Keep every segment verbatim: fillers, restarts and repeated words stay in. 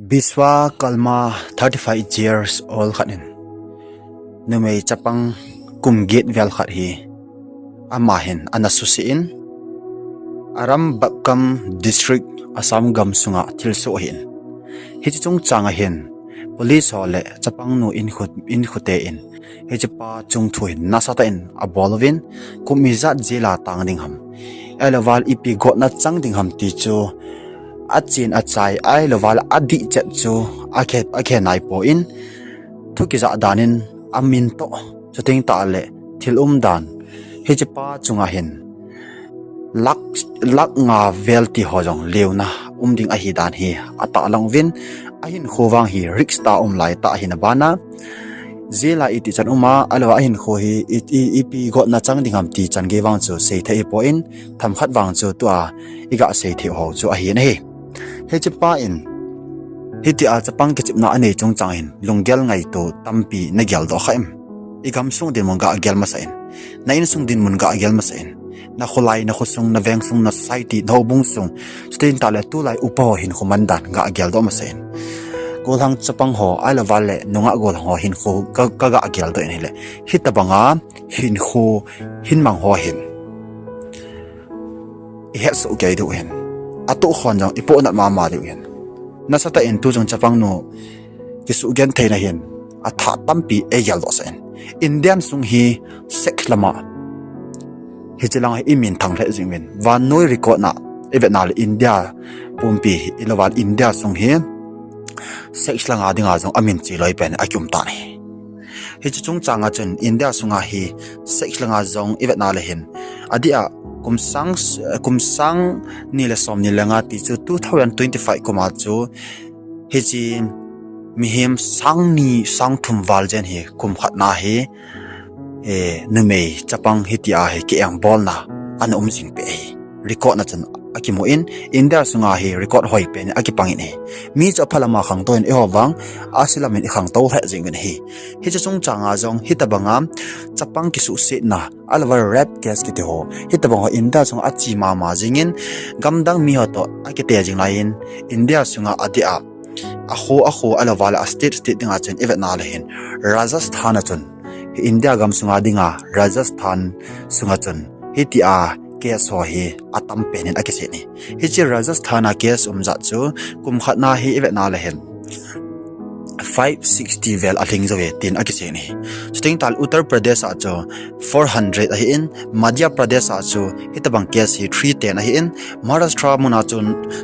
Biswa Kalma, thirty five years old khat in numei chapang kum get vel khat hi ama hin ana suse in Arambakam District, Assam gam sunga thilsoh ahin. Hiche chungchang ahin police ho le chapang nu in khu in khu te in hiche pa chung thu hin nasatah in abol uvin, kum ijat jail a tang ding ham, ahilouleh ipi gotna chang ding ham ti chu achen achai, ahilouleh adih chet chu akhe akhe nai poi in, thu kijah dan in amin toh, chuteng tah le thil umdan hiche pa chunga hin lakh lakh nga vel ti ho jong leuna um ding ahi dan hi atahlang uvin, ahinkho vang hi risk tah um lai tah ahin abana, jail a iti chan um a, ahilouleh ahinkho hi i, i, ipi gotna chang ding ham ti chan gei vang chu seithei poi in, themkhat vang chu tua iga seithei ho chu ahin ahi. Hiche pa in hitia chapang kichepna anei chungchang hin lunggel ngaito tampi nagel doh kha em? Igam sung dinmun ga gel masa in, na insung dinmun ga gel masa in, na kholai, na khosung, na vengsung, na society, na houbung sung, chuteng tah le tulai upa ho hinkho mandan ga gel doh masa in, golhang chapang ho, ahilouleh nungah golhang ho hinkho ka, ka ga gel doh in ahile, hitabanga hinkho hin mang ho hin ihetsoh kei diu hin, atoh khon jong ipohnat mama diu hin, nasatah in tuchung chapang nu kisugentheina hin athah tampi eigel doh sah in, Indian sung hi sex lama hiche lang hi imin thang lheh jing uvin, vannoi record na ivetna le India pumpi hi, ahilouleh India sung hi sex langa dinga jong amin cheloi pen akium tan ahi. Hiche chungchanga chun India sunga hi sex langa jong ivetna le hin, adeh a kum sang, kum sang ni le som ni le nga ti chu two thousand twenty five kuma chu hiche mihem sang ni sang thum val jen hi kum khat na hi, eh, numei chapang hitia hi ki-engbolna ana um jing peh ahi. Record na chun akimu in, India sunga hi record hoi pen akipang in ahi. Mi chu apha lama khangtou in, eiho vang ase lamin ikhangtou lheh jing uvin ahi. Hiche chungchanga jong hitabanga chapang kisuhsetna, ahilouleh rape case kiti ho, hitabang ho India sunga ache mama jing in, gamdang mi ho toh akite jing lai in, India sunga adeh a akho akho, ahilouleh a state state dinga chun ivetna le hin, Rajasthan a chun, India gam sunga dinga Rajasthan sunga chun hitia case ho hi atam pen in akisei in ahi. Hiche Rajasthan a case um jat chu kum khat na hi ivetna le hin five sixty vel alhing jou e tin akisei in ahi. Chuteng tah le Uttar Pradesh a chu four hundred ahin, Madhya Pradesh a chu hitabang case hi three ten ahin, Maharashtra muna chu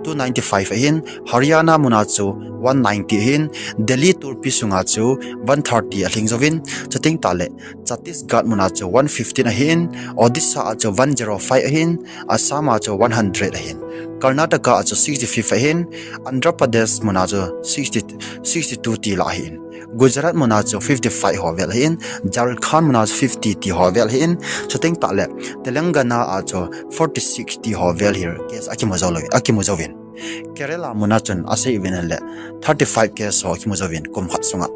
two ninety five ahin, Haryana muna chu one ninety ahin, Delhi tulpi sunga chu one thirty alhing jouvin, chuteng tah le Chhattisgarh muna chu one fifteen ahin, Odisha a chu one zero five ahin, Assam a chu one hundred ahin, Karnataka a chu sixty five ahin, Andhra Pradesh muna chu sixty, sixty two ti la ahin, Gujarat muna chu fifty five ho vel ahin, Jharkhand muna chu fifty ti ho vel ahin, chuteng tah le Telangana a chu forty six ti ho vel hi case akimu jou lou, akimu jouvin. Kerala muna chun asei uvin le thirty five case ho akimu jouvin kum khat sunga.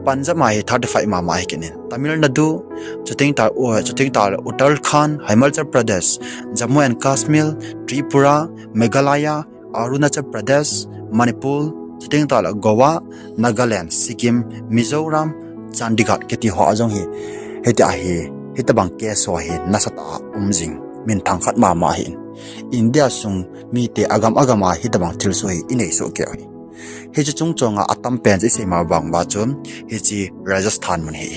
Punjab a hi thirty five mama ahi kit in. Tamil Nadu, chuteng tah, uh, chuteng tah le Uttarakhand, Himachal Pradesh, Jammu and Kashmir, Tripura, Meghalaya, Arunachal Pradesh, Manipur, chuteng tah le Goa, Nagaland, Sikkim, Mizoram, Chandigarh kiti ho a jong hi, hitia hi, hitabang case ho hi nasatah a um jing, minthang khat mama ahin. India sung mite agam agam a hitabang thilsoh hi inei soh kei u ahi. Hiche chungchonga atam pen chu isei ma bang uva chun, hiche Rajasthan mun hi.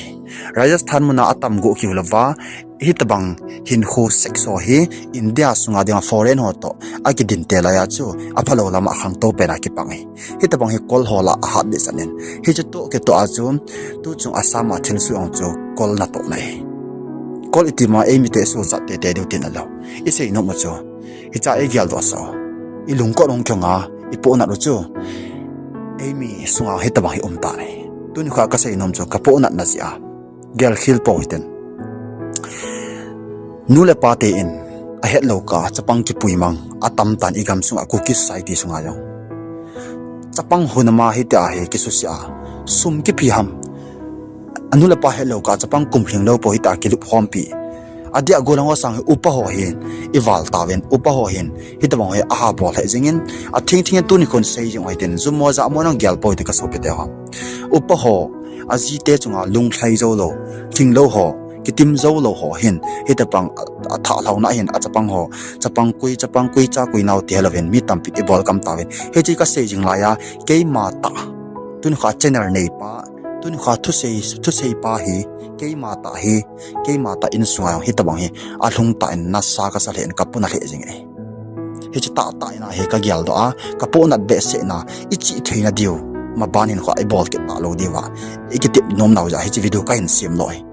Rajasthan muna atam gu kiu louva, hitabang hinkho sex ho hi India sunga dinga foreign ho toh akidinte laiya chu aphalou lama khangtou pen a kipang ahi. Hitabang hi kol ho lah a hat dehchan in. Hiche toh kitoh a chu, tuchung Assam a thilsoh jong chu kol natohna ahi. Kol iti ma eimite isohchat teitei diu tina lou. Isei nom u chu, hichea igel doh sah u, ilungkot hung kihong a ipohnat u chu, eimi sunga hitabang hi um tan ahi. Tuni kho a kasei nom chu kapohnatna jeh a gelkhel pou hitin. Nu le pa te in ahetlou kah a chapang kipuimang atam tan igam sunga, Kuki society sunga jong. Chapang hunam a hitia hi kisuse a, sum kipeh ham? Anu le apa hetlou kah a chapang kum lhinglou pou hitia kilup khompi. Adeh a gollhang ho sang hi upa ho hin i val tauvin, upa ho hin hitobang hi aha bol lheh jingin, athing thing in tuni khun sei jing u hitin, jummo jamo nang gel pou hite ka sopi teho. Upa ho, ajite chunga lunglhai jou lou, lhinglou ho, kitim jou lou ho hin, hitobang a, athah lhouna hin, achapang ho, chapang kui, chapang kui, cha kui nau ti helouvin, mi tampi i bol gam tauvin. Hiche ka sei jing laiya, keima tah, tuni kha channel neipa, tuni kha thusei, thusei pa hi, keima tah hi, keima tah insunga jong hitobang hi, alhung tah in nasa ka sa lheh in ka puna lheh jing e. Hiche tahtah in ahi ka geldoh a, ka pohnat behseh na, i chih theina diu, maban hinkho i bol kit talou diuva, i kitep nom nau jeh a hiche video ka hin sem lou ahi.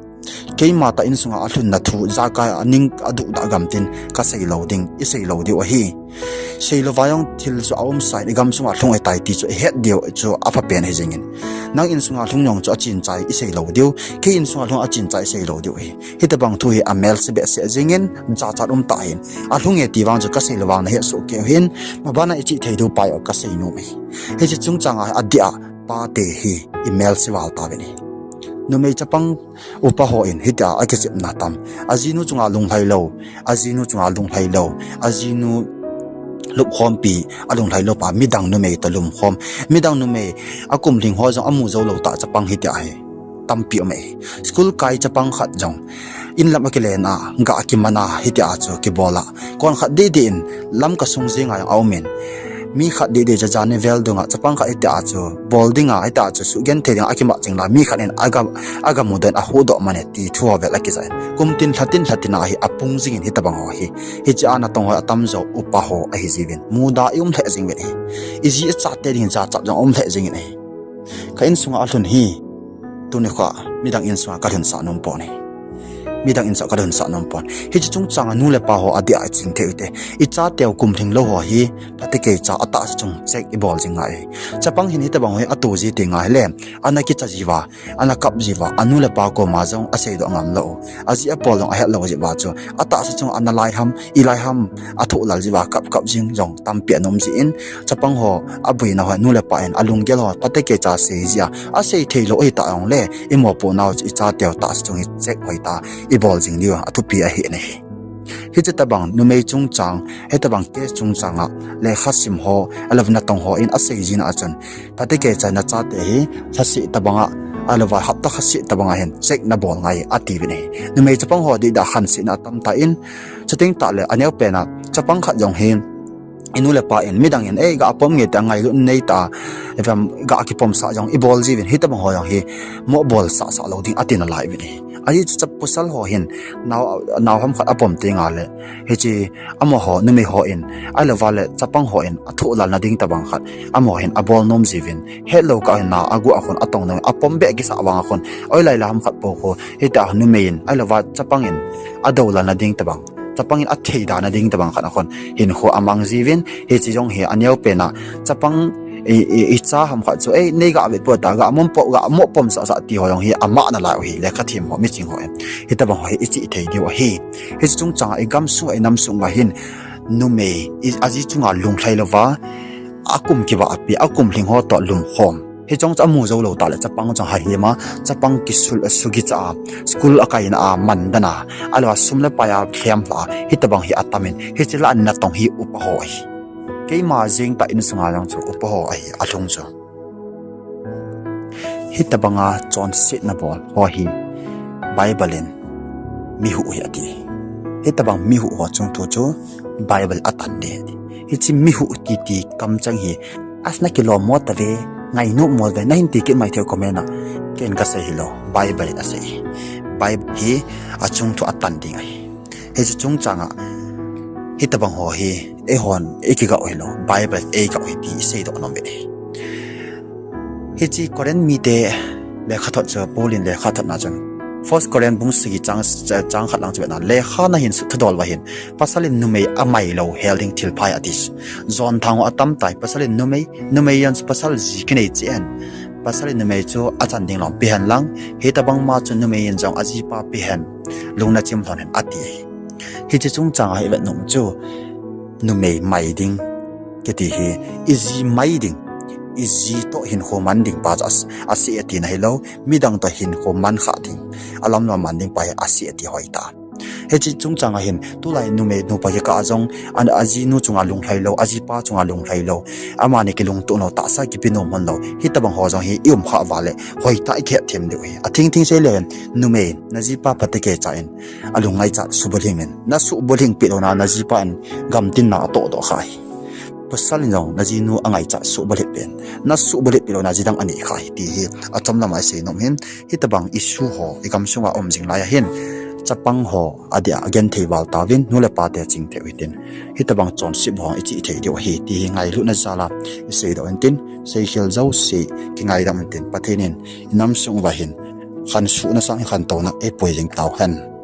Keima tah insunga alhunna thu, ijakai a ning aduhdah gam tin ka sei lou ding, i sei lou diu ahi. Sei louva jong thil chu aumsa in, i gamsunga lhung ahitai ti chu i het diu chu apha pen ahi jingin. Nang insunga lhung jong chu achin chai i sei lou diu, kei insunga lhung achin chai i sei lou diu ahi. Hitobang thu hi amelse behseh jingin, jachat um tah hin. Alhung e ti vang chu ka sei lou vang na het soh kei u hin, maban a i chih thei diu pai o ka sei nom ahi. Hiche chungchanga adeh a pate hi i melse val tauvin ahi. Numei chapang upa ho in hitia akichepna tam. Ajinu chunga lunglhai lou, ajinu chunga lunglhai lou, ajinu lupkhompi, alunglhai lou pa, midang numei toh lumkhom. Midang numei, akum lhing ho jong amu jou lou tah chapang hitia hi tampi um e. School kai chapang khat jong, in lam akilen a, ga kiman a, hitia chu kibol a. Kon khat dehdeh in, Lamka sung jenga jong aumin. Mi khat dehdeh chu jani vel dunga, chapang khat hitia chu, bol dinga, hitia chu, suhgenthei ding akimat jing lai, mi khat in aga, aga mudoh in ahuhdoh man e ti thu ho vel akija in. Kum tin lha tin lha tin a hi apung jingin hitobang ho hi. Hiche a natong ho atamjo upa ho ahi jiuvin. Muda i um lheh jing uvin ahi. I ji i chate dingin jachat jong um lheh jingin ahi. Ka insunga alhun hi, tuni kha midang insunga ka lhunsah nom pon ahi. Midang insunga ka lhunsah nom pon. Hiche chungchanga nu le pa ho adeh a i ching thei u hite. I chateu kum lhinglou ho hi, phatecha atahsa chung check i bol jing ngai. Chapang hin hitobang ho hi ato ji teng ahile, ana kicha jiuva, ana kap jiuva, anu le apa koma jong aseidoh ngam lou. Aji apol jong ahet lou jiuva chu, atahsa chung ana lai ham, i lai ham, athoh lal jiuva kap kap jing jong tampi ana um jin, chapang ho, aboina ho, nu le pa in, alunggel ho, phatecha sei jia, asei thei lou ahitah jongle, i mopoh nau chu i chateu tahsa chung hi check hoitah a i bol jing diu athupi ahi nai. Hiche tobang numei chungchang, hitobang case chungchanga, lekha sim ho, ahilouleh natong ho in asei jina a chun, phatecha na chate hi, lhaseh tobanga, ahilouleh hapta khat seh tobanga hin check na bol ngai atiuvin ahi. Numei chapang ho dihdah khansetna atam tan, chuteng tahle aneopen a, chapang khat jong hin, i nu le pa in midang in, ei, ga pom nge ti angailut neitah a, ivam ga kipomsah jong i bol jiuvin, hitobang ho jong hi, mo bolsah sah lou ding ati nalai uvin ahi. Ajeh chu pasal ho hin, nao, nao ham khat apom teng le, hiche amaho, numei ho in, ahilouleh chapang ho in, athoh lalna ding tobang khat, amaho hin abol nom jiuvin, hetlou kah in na aguh a khun atong nom, apom beh kisah vang a khun, oi lai la ham khat pou khu, hitia numei in, ahilouleh chapang in, adou lalna ding tobang, chapang in athei dana ding tobang khat a khun, hinkho amang jiuvin, hiche jong hi aneopen a, chapang i, i, i cha ham khat chu, ei, nei ga vet pou ta, ga mom po, ga mo pomsah sah ti ho jong hi ama nalai u ahi, lekha them ho, miching ho in. Hitobang ho hi i chih thei diu ahi. Hiche chungchanga i gamsunga i namsunga hin, numei, i, aji chunga lunglhai louva, akum kivahpi, akum lhing ho toh lumkhom. Hiche jong chu amu jou lou tahle, chapang jong hahim a, chapang kisul, sugicha a, school akaina a, mandan a, ahilouleh sum le pai a, lhem lha a, hitobang hi atamin, hiche lah a natong hi upa ho ahi. Keima jeng tah insunga jong chu upa ho ahi, alhung chu. Hitobanga chonsetna bol ho hi Bible in mihuh ahi ati. Hitobang mihuh ho chungthu chu Bible atan ding ahi. Hiche mihuh kiti kamcheng hi, as na kilom mo tave, ngainom mo ve, nahin ti kit mai thei u comment a. Ken kasei hilou, Bible in asei. Bible hi achungthu atan ding ahi. Hiche chungchanga, hitobang ho hi, eihon, i kigah u hilou, Bible eigah u ahi ti i seidoh nom uvin ahi. Hiche Corinth mite lekhathot chu, Paul in lekhathotna chun, First Corinth bung sagi chang, chang khat lang chu vetna, lekha nahin sut thudol uva hin, pasal in numei amai lou hel ding thilpha ahi ati. Jon thang ho atam tai, pasal in numei, numei jong chu pasal ji kinei cheh in, pasal in numei chu achan ding lom pe hen lang, hitobang ma chu numei in jong ajipa pe hen, lungna chim lhon hen ati. Hiche chungchanga i vet nom chu, numei mai ding kiti hi, i ji mai ding, i ji toh hinkho man ding pa chu as-, asei atina hilou, midang toh hinkho man kha ding, alamlou man ding pa hi asei ati hoitah. Hiche chungchang a hin, tulai numei nupa kikah a jong, ajinu chunga lunglhai lou, ajipa chunga lunglhai lou, amani kilungtoh lou, tahsa kipe nom hon lou, hitobang ho jong hi i umkhah uva leh hoitah a i kihetthem diu ahi. Athingthing seile hin, numei, najipa phatecha in, alung ngaichat suhbulhing in, nasuhbulhing peh louna najipa in gamtinna atohdoh kha ahi. Pasal in jong najinu angaichat suhbulhit peh in, nasuhbulhit peh louna jidang anei kha ahi ti hi achomlam a isei nom ahin. Hitobang issue ho igamsunga um jing lai ahin, chapang ho adia agenthei val tauvin, nu le pate chingthei u hitin, hitobang chonset ho ichih thei diu ahi ti hi ngailutna jal a iseidoh intin, seikhel jouse kingaidam intin, Pathen in inamsung uva hin khansuhna sang hi khantouna eipui jing tauhen.